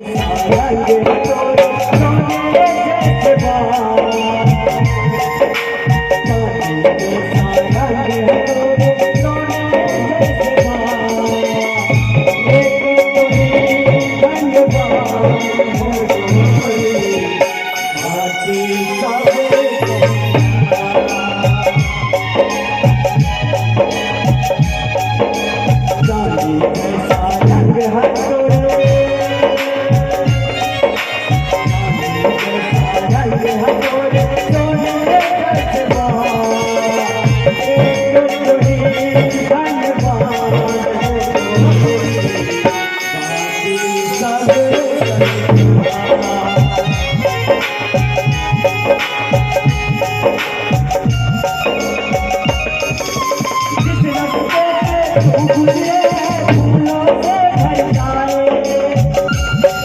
सारंग तोरे सोने जैसे बाल, कांटे के सारंग तोरे सोने जैसे बाल, एक तू ही धनवान।